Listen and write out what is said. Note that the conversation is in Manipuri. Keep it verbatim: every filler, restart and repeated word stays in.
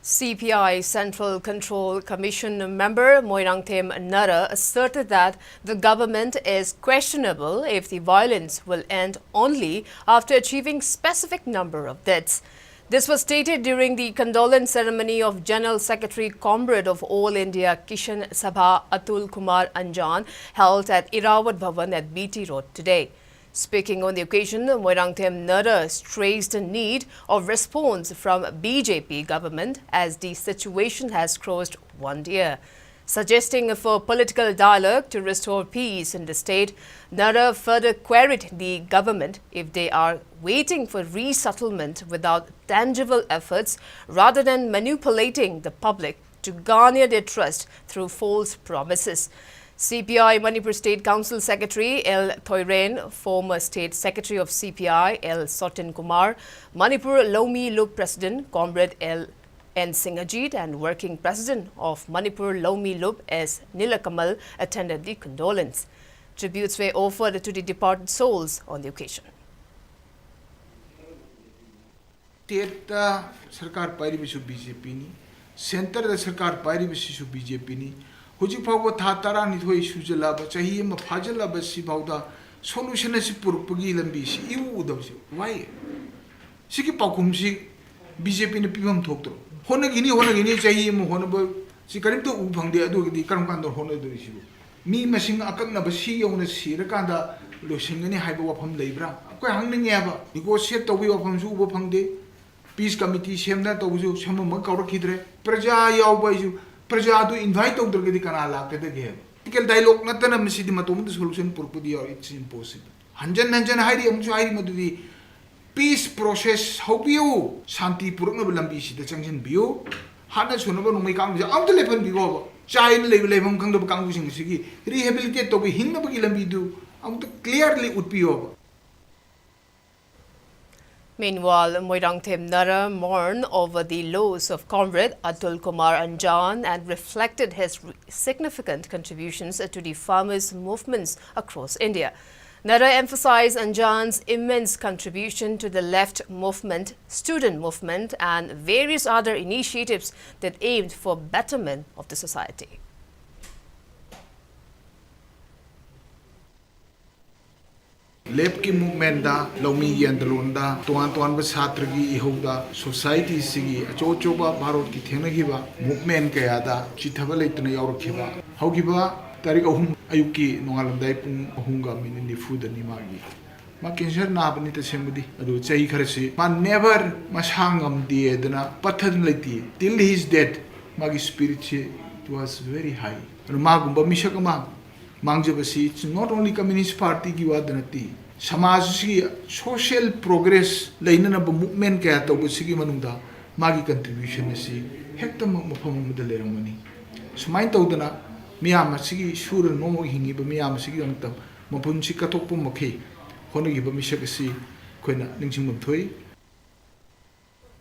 C P I Central Control Commission member Moirangthem Nara asserted that the government is questionable if the violence will end only after achieving specific number of deaths. This was stated during the condolence ceremony of General Secretary Comrade of All India Kishan Sabha Atul Kumar Anjan held at Irawat Bhavan at B T Road today. Speaking on the occasion, Moirangthem Nara stressed the need of response from B J P government as the situation has crossed one year. Suggesting for political dialogue to restore peace in the state, Nara further queried the government if they are waiting for resettlement without tangible efforts rather than manipulating the public to garner their trust through false promises. C P I Manipur State Council Secretary L Thoiren, former State Secretary of C P I L Sotin Kumar, Manipur Lomi Lup President Comrade L N Singh Ajit, and Working President of Manipur Lomi Lup S Nilakamal attended the condolence. Tributes were offered to the departed souls on the occasion. ꯁ꯭ꯇꯦꯠꯇ ꯁꯔꯀꯥꯔ ꯄꯥꯏꯔꯤꯕꯁꯨ ꯕꯤ ꯖꯦ ꯄꯤꯅꯤ, ꯁꯦꯟꯇꯔꯗ ꯁꯔꯀꯥꯔ ꯄꯥꯏꯔꯤꯕꯁꯤꯁꯨ ꯕꯤ ꯖꯦ ꯄꯤꯅꯤ꯫ ꯍꯧꯖꯤꯛ ꯐꯥꯎꯕ ꯊꯥ ꯇꯔꯥꯅꯤꯊꯣꯏ ꯁꯨꯖꯜꯂꯛꯑꯕ, ꯆꯍꯤ ꯑꯃ ꯐꯥꯖꯜꯂꯛꯑꯕ ꯁꯤꯐꯥꯎꯗ ꯁꯣꯂꯨꯁꯟ ꯑꯁꯤ ꯄꯨꯔꯛꯄꯒꯤ ꯂꯝꯕꯤꯁꯤ ꯏꯎ ꯎꯗꯕꯁꯤ ꯋꯥꯏ꯫ ꯁꯤꯒꯤ ꯄꯥꯎꯈꯨꯝꯁꯤ ꯕꯤ ꯖꯦ ꯄꯤꯅ ꯄꯤꯐꯝ ꯊꯣꯛꯇ꯭ꯔꯣ? ꯍꯣꯠꯅꯈꯤꯅꯤ, ꯍꯣꯠꯅꯈꯤꯅꯤ, ꯆꯍꯤ ꯑꯃ ꯍꯣꯠꯅꯕ ꯁꯤ ꯀꯔꯤꯝꯇ ꯎꯕ ꯐꯪꯗꯦ꯫ ꯑꯗꯨꯒꯤꯗꯤ ꯀꯔꯝ ꯀꯥꯟꯗ ꯍꯣꯠꯅꯗꯣꯔꯤꯁꯤꯕꯨ? ꯃꯤ ꯃꯁꯤꯡ ꯑꯀꯛꯅꯕ ꯁꯤ ꯌꯧꯅ ꯁꯤꯔꯀꯥꯟꯗ ꯂꯣꯏꯁꯤꯟꯒꯅꯤ ꯍꯥꯏꯕ ꯋꯥꯐꯝ ꯂꯩꯕ꯭ꯔꯥ? ꯑꯩꯈꯣꯏ ꯍꯪꯅꯤꯡꯉꯦ ꯍꯥꯏꯕ꯫ ꯅꯤꯒꯣꯁꯤꯌꯦꯠ ꯇꯧꯕꯒꯤ ꯋꯥꯐꯝꯁꯨ ꯎꯕ ꯐꯪꯗꯦ꯫ ꯄꯤꯁ ꯀꯃꯤꯇꯤ ꯁꯦꯝꯗꯅ ꯇꯧꯕꯁꯨ ꯁꯦꯝꯐꯝ ꯑꯃ ꯀꯧꯔꯛꯈꯤꯗ꯭ꯔꯦ꯫ ꯄ꯭ꯔꯖꯥ ꯌꯥꯎꯕ ꯍꯥꯏꯁꯨ, ꯄ꯭ꯔꯖꯥꯗꯨ ꯏꯟꯚꯥꯏꯠ ꯇꯧꯗ꯭ꯔꯒꯗꯤ ꯀꯅꯥ ꯂꯥꯛꯀꯗꯒꯦ ꯍꯥꯏꯕ? ꯄꯣꯂꯤꯇꯤꯀꯦꯜ ꯗꯥꯏꯂꯣꯒ ꯅꯠꯇꯅ ꯃꯁꯤꯗꯤ ꯃꯇꯣꯝꯇ ꯁꯣꯂꯨꯁꯟ ꯄꯨꯔꯛꯄꯗꯤ ꯌꯥꯔꯣꯏ꯫ It's impossible. ꯍꯟꯖꯟ ꯍꯟꯖꯟ ꯍꯥꯏꯔꯤ, ꯑꯃꯨꯛꯁꯨ ꯍꯥꯏꯔꯤ, ꯃꯗꯨꯗꯤ ꯄꯤꯁ ꯄ꯭ꯔꯣꯁꯦꯁ ꯍꯧꯕꯤꯌꯨ, ꯁꯥꯟꯇꯤ ꯄꯨꯔꯛꯅꯕ ꯂꯝꯕꯤꯁꯤꯗ ꯆꯪꯁꯤꯟꯕꯤꯌꯨ꯫ ꯍꯥꯠꯅ ꯁꯨꯅꯕ ꯅꯣꯡꯃꯩ ꯀꯥꯞꯅꯕꯁꯦ ꯑꯃꯨꯛꯇ ꯂꯦꯞꯍꯟꯕꯤꯈꯣꯕ꯫ ꯆꯥꯏꯅ ꯂꯩꯕ ꯂꯩꯐꯝ ꯈꯪꯗꯕ ꯀꯥꯡꯕꯨꯁꯤꯡ ꯑꯁꯤꯒꯤ ꯔꯤꯍꯦꯕꯤꯂꯤꯇꯦꯠ ꯇꯧꯕ, ꯍꯤꯡꯅꯕꯒꯤ ꯂꯝꯕꯤꯗꯨ ꯑꯃꯨꯛꯇ clearly ꯎꯠꯄꯤꯌꯣꯕ꯫ Meanwhile, Moirangthem Nara mourned over the loss of Comrade Atul Kumar Anjan and reflected his re- significant contributions to the farmers' movements across India. Nara emphasized Anjan's immense contribution to the left movement, student movement, and various other initiatives that aimed for betterment of the society. ꯂꯦꯞꯀꯤ ꯃꯨꯚꯃꯦꯟꯗ, ꯂꯧꯃꯤꯒꯤ ꯑꯟꯗꯂꯣꯟꯗ, ꯇꯣꯉꯥꯟ ꯇꯣꯉꯥꯟꯕ ꯁꯥꯇ꯭ꯔꯒꯤ ꯏꯍꯧꯗ, ꯁꯣꯁꯥꯏꯇꯤꯁꯤꯒꯤ ꯑꯆꯧ ꯑꯆꯧꯕ ꯚꯥꯔꯠꯀꯤ ꯊꯦꯡꯅꯈꯤꯕ ꯃꯨꯚꯃꯦꯟ ꯀꯌꯥꯗ ꯆꯤꯠꯊꯕ ꯂꯩꯇꯅ ꯌꯥꯎꯔꯛꯈꯤꯕ, ꯍꯧꯈꯤꯕ ꯇꯥꯔꯤꯛ ꯑꯍꯨꯝ ꯑꯌꯨꯛꯀꯤ ꯅꯣꯡꯉꯥꯜꯂꯝꯗꯥꯏ ꯄꯨꯡ ꯑꯍꯨꯝꯒ ꯃꯤꯅꯤꯠ ꯅꯤꯐꯨꯗꯅꯤ ꯃꯥꯒꯤ, ꯃꯥ ꯀꯦꯟꯁꯔ ꯅꯥꯕꯅꯤ ꯇꯁꯦꯡꯕꯗꯤ꯫ ꯑꯗꯨ ꯆꯍꯤ ꯈꯔꯁꯤ ꯃꯥ never ꯃꯁꯥ ꯉꯝꯗꯦꯗꯅ ꯄꯠꯊꯗꯅ ꯂꯩꯇꯦ꯫ Till his death ꯃꯥꯒꯤ ꯁ꯭ꯄꯤꯔꯤꯠꯁꯤ, it was very high꯫ ꯑꯗꯨ ꯃꯥꯒꯨꯝꯕ ꯃꯤꯁꯛ ꯑꯃ ꯃꯥꯡꯖꯕꯁꯤ it's not only Communist Partyꯒꯤ ꯋꯥꯗ ꯅꯠꯇꯦ, ꯁꯃꯥꯖꯁꯤꯒꯤ social progress ꯂꯩꯅꯅꯕ ꯃꯨꯚꯃꯦꯟ ꯀꯌꯥ ꯇꯧꯕꯁꯤꯒꯤ ꯃꯅꯨꯡꯗ ꯃꯥꯒꯤ contribution ꯑꯁꯤ ꯍꯦꯛꯇꯃꯛ ꯃꯐꯝ ꯑꯃꯗ ꯂꯩꯔꯝꯒꯅꯤ꯫ ꯁꯨꯃꯥꯏꯅ ꯇꯧꯗꯅ ꯃꯤꯌꯥꯝ ꯑꯁꯤꯒꯤ ꯁꯨꯔ ꯅꯣꯝꯃꯒ ꯍꯤꯡꯉꯤꯕ ꯃꯤꯌꯥꯝ ꯑꯁꯤꯒꯤꯗꯃꯛꯇ ꯃꯄꯨꯟꯁꯤ ꯀꯠꯊꯣꯛꯄ ꯃꯈꯩ ꯍꯣꯠꯅꯈꯤꯕ ꯃꯤꯁꯛ ꯑꯁꯤ ꯑꯩꯈꯣꯏꯅ ꯅꯤꯡꯁꯤꯡꯐꯝ ꯊꯣꯛꯏ꯫